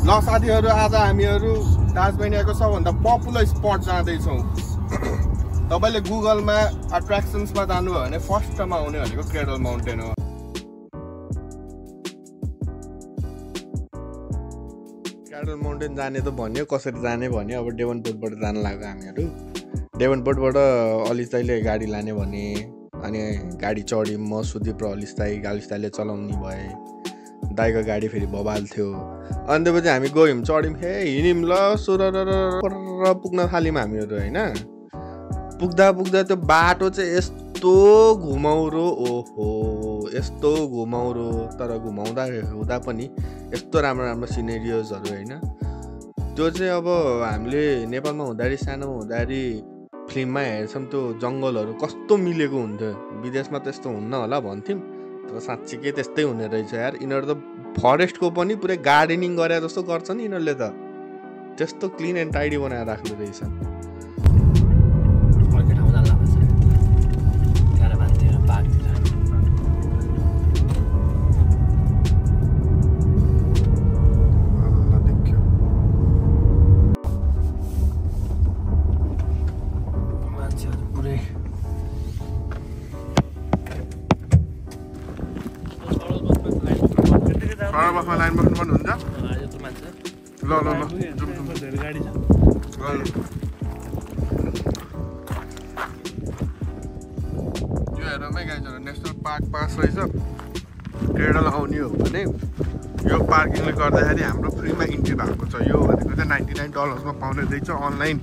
ल साथीहरू, आज हामीहरू ताजमेनियाको सबभन्दा पपुलर स्पट जाँदैछौँ। तपाईँले गुगलमा अट्र्याक्सन्समा जानुभयो भने फर्स्टमा आउने भनेको क्रेडल माउन्टेन हो। क्रेडल माउन्टेन जाने त भन्यो, कसरी जाने भन्यो। अब डेभनपोर्टबाट जान लाग्यो हामीहरू। डेभनपोर्टबाट अलिस्ताईले गाडी लाने भने, अनि गाडी चढ्यौँ। म सुदीप र अलिस्ताईले चलाउने भए। दाइको गाडी फेरि बबाल थियो। अनि त्यसपछि हामी गयौँ, चढ्यौँ, हिँड्यौँ ल सोर पुग्न थाल्यौँ हामीहरू होइन। पुग्दा त्यो बाटो चाहिँ यस्तो घुमाउरो, ओहो यस्तो घुमाउरो। तर हुँदा पनि यस्तो राम्रो सिनेरियोजहरू होइन। त्यो चाहिँ अब हामीले नेपालमा हुँदाखेरि, सानोमा हुँदाखेरि फिल्ममा हेर्छौँ, त्यो जङ्गलहरू कस्तो मिलेको हुन्थ्यो। विदेशमा त्यस्तो हुन्न होला भन्थ्यौँ, तर साँच्चीकै त्यस्तै हुने रहेछ यार। यिनीहरू त फरेस्टको पनि पुरै गार्डनिङ गरे जस्तो गर्छ नि यिनीहरूले त। त्यस्तो क्लिन एन्ड टाइडी बनाएर राख्नु रहेछ। लाइन बस्नु पर्ने हुन्छ। ल गाडी छ। यो हेरमै गाइजहरू, नेसनल पार्क पास रहेछ। क्रेडल आउने हो भने यो पार्किङले गर्दाखेरि हाम्रो फ्रीमा इन्ट्री भएको छ। यो भनेको चाहिँ $99 पाउने रहेछ। अनलाइन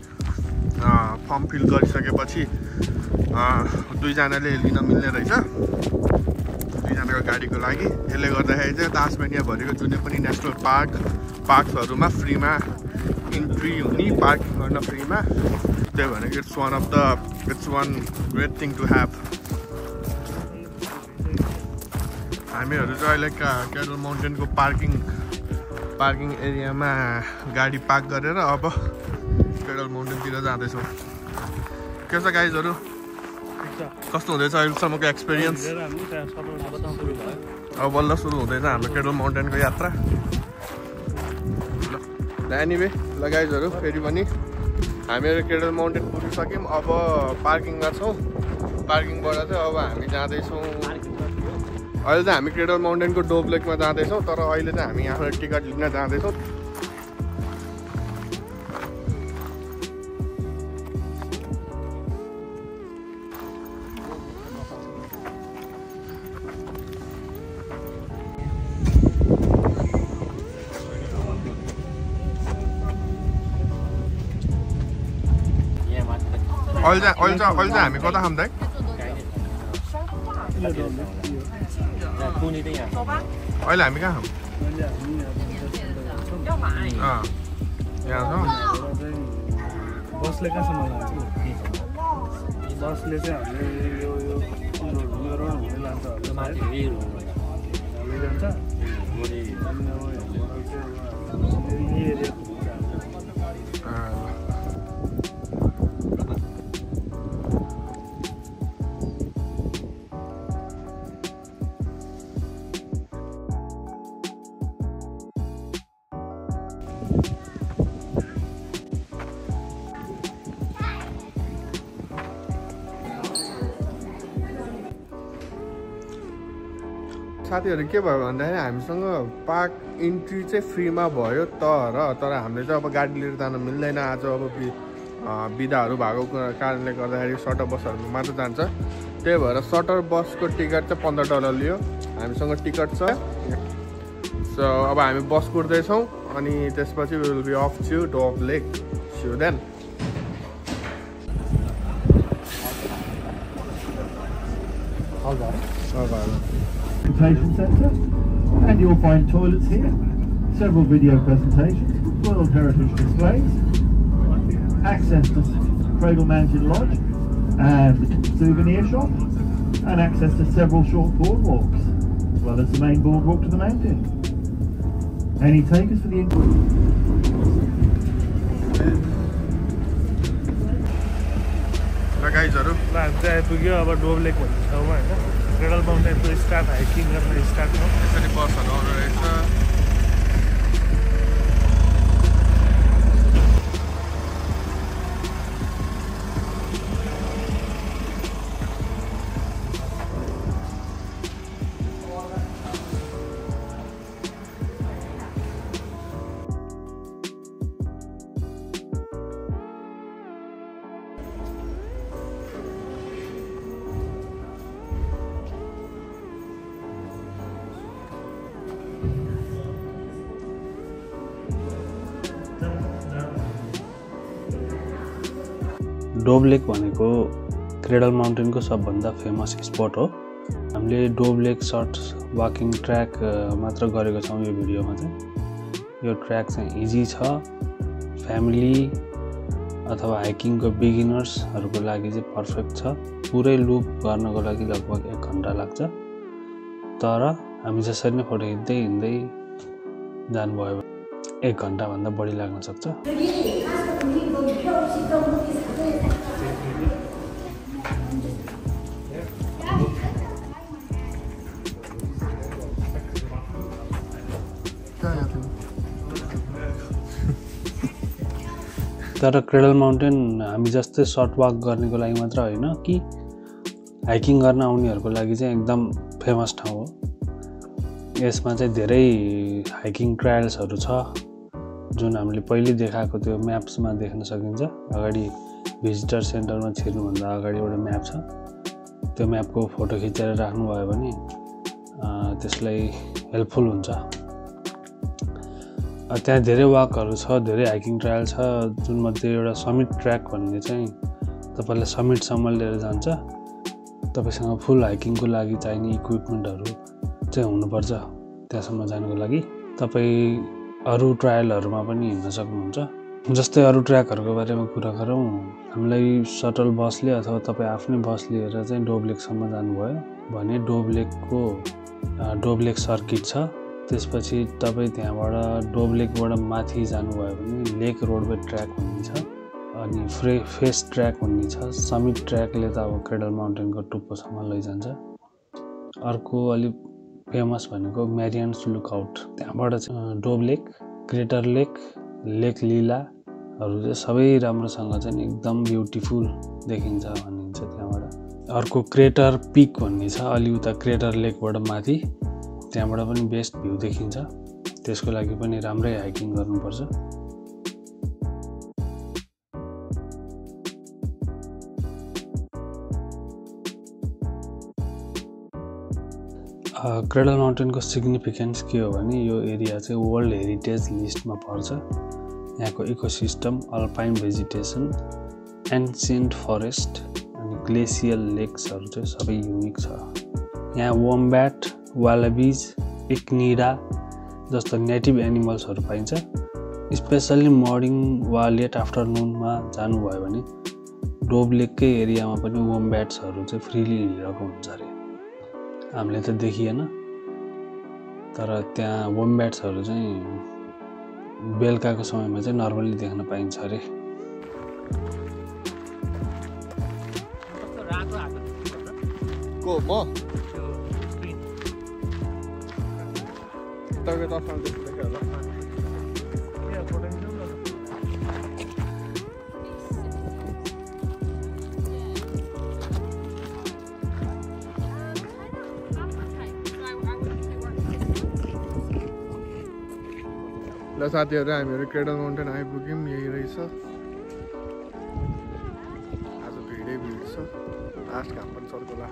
फर्म फिल गरिसकेपछि 2 जनाले लिन मिल्ने रहेछ, 2 जनाको गाडीको लागि। यसले गर्दाखेरि चाहिँ ताजमेनियाभरिको जुनै पनि नेसनल पार्क्सहरूमा फ्रीमा इन्ट्री हुने, पार्किङ गर्न फ्रीमा। त्यही भनेको it's one great thing to have. हामीहरू चाहिँ अहिले क्रेडल माउन्टेनको पार्किङ एरियामा गाडी पार्क गरेर अब क्रेडल माउन्टेनतिर जाँदैछौँ। के छ गाइजहरू, कस्तो हुँदैछ अहिलेसम्मको एक्सपिरियन्स? अब बल्ल सुरु हुँदैछ हाम्रो क्रेडल माउन्टेनको यात्रा। ल एनिवे, ल गाइजहरू, फेरि पनि हामीहरू क्रेडल माउन्टेन पुगिसक्यौँ। अब पार्किङमा छौँ। पार्किङबाट चाहिँ अब हामी जाँदैछौँ। अहिले चाहिँ हामी क्रेडल माउन्टेनको डोभ लेकमा जाँदैछौँ, तर अहिले चाहिँ हामी यहाँबाट टिकट लिन जाँदैछौँ। अहिले चाहिँ हामी कता खाऊँ दाइ? अहिले हामी कहाँ खाऊँ? यहाँ छ। बसले कहाँसम्म लान्छ? बसले चाहिँ हामीले यो लान्छ, साथीहरू के भयो भन्दाखेरि हामीसँग पार्क इन्ट्री चाहिँ फ्रीमा भयो, तर हामीले चाहिँ अब गाडी लिएर जान मिल्दैन। आज अब बिदाहरू भएको कारणले गर्दाखेरि सर्टर बसहरू मात्र जान्छ। त्यही भएर सर्टर बसको टिकट चाहिँ $15 लियो। हामीसँग टिकट छ। सो अब हामी बस कुर्दैछौँ, अनि त्यसपछि will be off to Dove lake. See you then. Centre, and you'll find toilets here, several video presentations, World Heritage displays, access to Cradle Mountain Lodge and souvenir shop, and access to several short boardwalks, as well as the main boardwalk to the mountain. Any takers for the गाइजहरु ल हामी चाहिँ आइपुग्यो अब डोभ लेक भन्ने ठाउँमा हैन। Cradle माउन्टेनको hiking गर्न start हो। यसरी बसहरु आउने रहेछ। डोभ लेक भनेको क्रेडल माउन्टेनको सबभन्दा फेमस स्पट हो। हामीले डोभ लेक सर्ट वाकिङ ट्र्याक मात्र गरेको छौँ यो भिडियोमा चाहिँ। यो ट्र्याक चाहिँ इजी छ, फ्यामिली अथवा हाइकिङको बिगिनर्सहरूको लागि चाहिँ पर्फेक्ट छ। पुरै लुप गर्नको लागि लगभग 1 घन्टा लाग्छ, तर हामी जसरी नै फोटो खिच्दै हिँड्दै जानुभयो भने 1 घन्टाभन्दा बढी लाग्न सक्छ। तर क्रेडल माउन्टेन हामी जस्तै सर्ट वाक गर्नेको लागि मात्र होइन कि हाइकिङ गर्न आउनेहरूको लागि चाहिँ एकदम फेमस ठाउँ हो। यसमा चाहिँ धेरै हाइकिङ ट्रायल्सहरू छ जुन हामीले पहिले देखाएको त्यो म्याप्समा देख्न सकिन्छ। अगाडि भिजिटर सेन्टरमा छिर्नुभन्दा अगाडि एउटा म्याप छ, त्यो म्यापको फोटो खिचेर राख्नुभयो भने त्यसलाई हेल्पफुल हुन्छ। त्यहाँ धेरै वाकहरू छ, धेरै हाइकिङ ट्रायल छ, जुन मध्ये एउटा समिट ट्र्याक भन्ने चाहिँ तपाईँलाई समिटसम्म लिएर जान्छ। तपाईँसँग फुल हाइकिङको लागि चाहिने इक्विपमेन्टहरू चाहिँ हुनुपर्छ त्यहाँसम्म जानको लागि। तपाईँ अरू ट्रायलहरूमा पनि हिँड्न सक्नुहुन्छ। जस्तै अरू ट्र्याकहरूको बारेमा कुरा गरौँ, हामीलाई सटल बसले अथवा तपाईँ आफ्नै बस लिएर चाहिँ डोभ लेकसम्म जानुभयो भने डोभ लेक सर्किट छ। त्यसपछि तपाईँ त्यहाँबाट डोभ लेकबाट माथि जानुभयो भने लेक रोडवे ट्र्याक भन्ने छ, अनि फेस ट्र्याक भन्ने छ। समिट ट्र्याकले त अब क्रेडल माउन्टेनको टुप्पोसम्म लैजान्छ। अर्को अलिक फेमस भनेको म्यारियन्स लुकआउट, त्यहाँबाट डोभ लेक, क्रेटर लेक, लेक लीलाहरू चाहिँ सबै राम्रोसँग चाहिँ एकदम ब्युटिफुल देखिन्छ भनिन्छ त्यहाँबाट। अर्को क्रेटर पिक भन्ने छ, अलि उता क्रेटर लेकबाट माथि, त्यहाँबाट पनि बेस्ट भ्यू देखिन्छ। त्यसको लागि पनि राम्रै हाइकिङ गर्नुपर्छ। क्रेडल माउन्टेनको सिग्निफिकेन्स के हो भने यो एरिया चाहिँ वर्ल्ड हेरिटेज लिस्टमा पर्छ। यहाँको ecosystem, alpine vegetation, ancient forest अनि ग्लेसियल लेक्सहरू चाहिँ सबै युनिक छ। यहाँ वोम्ब्याट, वालाबिज, इक्निडा जस्तो नेटिभ एनिमल्सहरू पाइन्छ। स्पेसल्ली मर्निङ वा लेट आफ्टरनुनमा जानुभयो भने डोभ लेककै एरियामा पनि वोम्ब्याट्सहरू चाहिँ फ्रिली हिँडिरहेको हुन्छ अरे। हामीले त देखिएन, तर त्यहाँ वोम्ब्याट्सहरू चाहिँ बेलुकाको समयमा चाहिँ नर्मली देख्न पाइन्छ अरे। को म तपाईँ तर्फमा देख्यो होला। ल साथीहरू, हामीहरू क्रेडल माउन्टेन आइपुग्यौँ। यही रहेछ, आज भिडै भिड छ। लास्ट घाम पनि सर्कोला।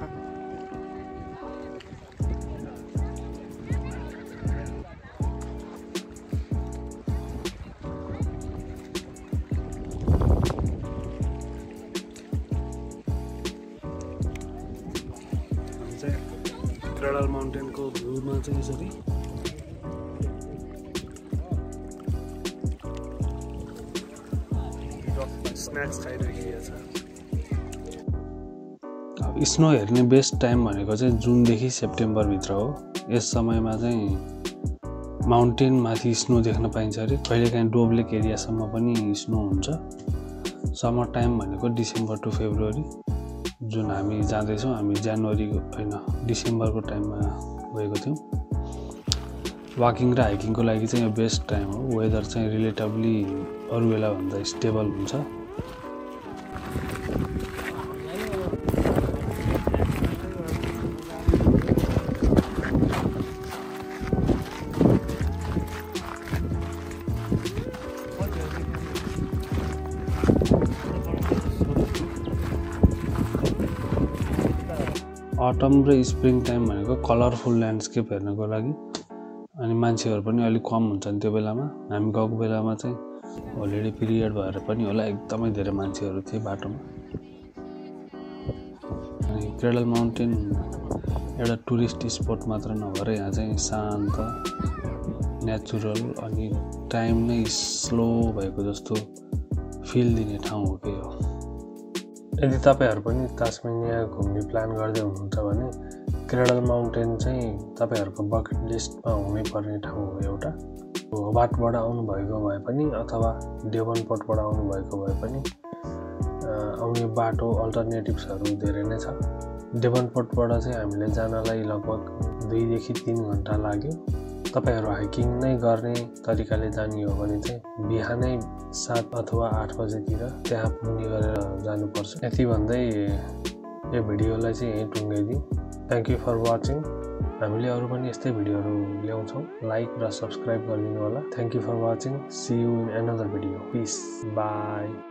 क्रेडल माउन्टेनको भ्यूमा चाहिँ यसरी स्न्याक्स खाइरहेको छ। अब स्नो हेर्ने बेस्ट टाइम भनेको चाहिँ जुनदेखि सेप्टेम्बरभित्र हो। यस समयमा चाहिँ माउन्टेन माथि स्नो देख्न पाइन्छ अरे। कहिलेकाहीँ डोभ लेक एरियासम्म पनि स्नो हुन्छ। समर टाइम भनेको डिसेम्बर टु फेब्रुअरी, जुन हामी जाँदैछौँ। हामी जनवरीको होइन, डिसेम्बरको टाइममा गएको थियौँ। वाकिङ र हाइकिङको लागि चाहिँ यो बेस्ट टाइम हो। वेदर चाहिँ रिलेटिभली अरू बेलाभन्दा स्टेबल हुन्छ। अटम र स्प्रिङ टाइम भनेको कलरफुल ल्यान्डस्केप हेर्नको लागि, अनि मान्छेहरू पनि अलिक कम हुन्छन् त्यो बेलामा। हामी गएको बेलामा चाहिँ होलिडे पिरियड भएर पनि होला एकदमै धेरै मान्छेहरू थिए बाटोमा। अनि क्रेडल माउन्टेन एउटा टुरिस्ट स्पट मात्र नभएर यहाँ चाहिँ शान्त, नेचुरल अनि टाइम नै स्लो भएको जस्तो फिल दिने ठाउँ हो के हो। यदि तपाईँहरू पनि तास्मेनिया घुम्ने प्लान गर्दै हुनुहुन्छ भने क्रेडल माउन्टेन चाहिँ तपाईँहरूको बकेट लिस्टमा हुनै पर्ने ठाउँ हो एउटा। होबार्टबाट आउनुभएको भए पनि अथवा डेभनपोर्टबाट आउनुभएको भए पनि आउने बाटो अल्टरनेटिभ्सहरू धेरै नै छ। डेभनपोर्टबाट चाहिँ हामीले जानलाई लगभग 2 देखि 3 घन्टा लाग्यो। तपाईहरू हाइकिङ नै गर्ने तरिकाले जाने हो भने चाहिँ बिहानै 7 अथवा 8 बजेतिर त्यहाँ पुग्ने गरेर जानुपर्छ। यति भन्दै यो भिडियोलाई चाहिँ यहीँ टुङ्गाइदिउँ। Thank you for watching. हामीले अरू पनि यस्तै भिडियोहरू ल्याउँछौँ। लाइक र सब्सक्राइब गरिदिनु होला। Thank you for watching. See you in another video. Peace, by.